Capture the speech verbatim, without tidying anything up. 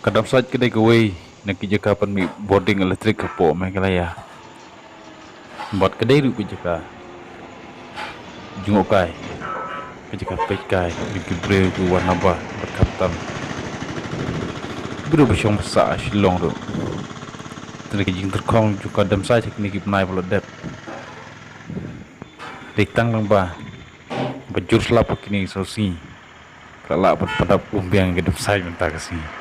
Ka Dumsait ka dei kawei na ki jaka pynmih bording elektrik hapoh Meghalaya. Bad ka dei ruh ka jaka jngohkai, ka jaka peitkai jong ki briew ki wan naba bad khamtam ki briew ba shong ba sah ha Shillong ruh. Te ka jingtyrkhong jong ka Dumsait ha kine ki bnai ba la dep dei tang lyngba ba jur slap ha kine ki saw sngi. Ka la lah ban pyndap umbiang ka Dumsait mynta ka sngi.